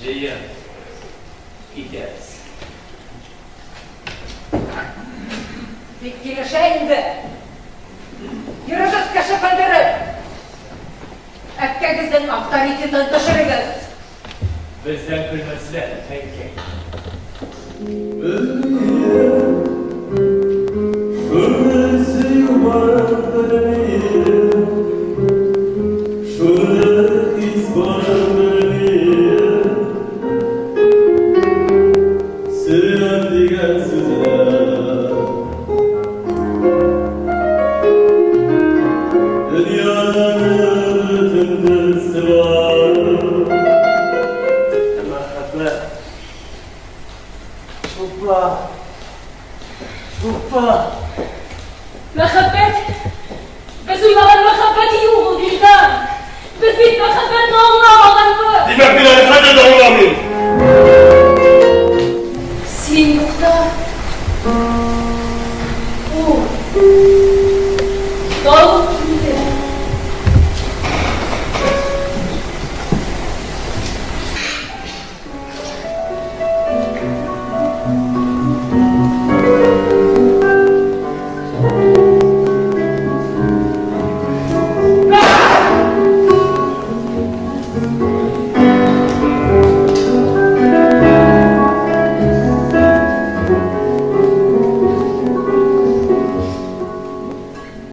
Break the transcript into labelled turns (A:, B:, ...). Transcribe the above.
A: Җыен. Китәбез.
B: Бик килешә инде. Йөрегез кеше көлдереп. Әткәгезнең авторитетын төшерегез.
A: Бездән көлмәсләр, әнкәй. Мәхәббәт. Чулпан. Чулпан.
C: Мәхәббәт! Без уйлаган мәхәббәт юк ул, Вилдан! Без бит мәхәббәт!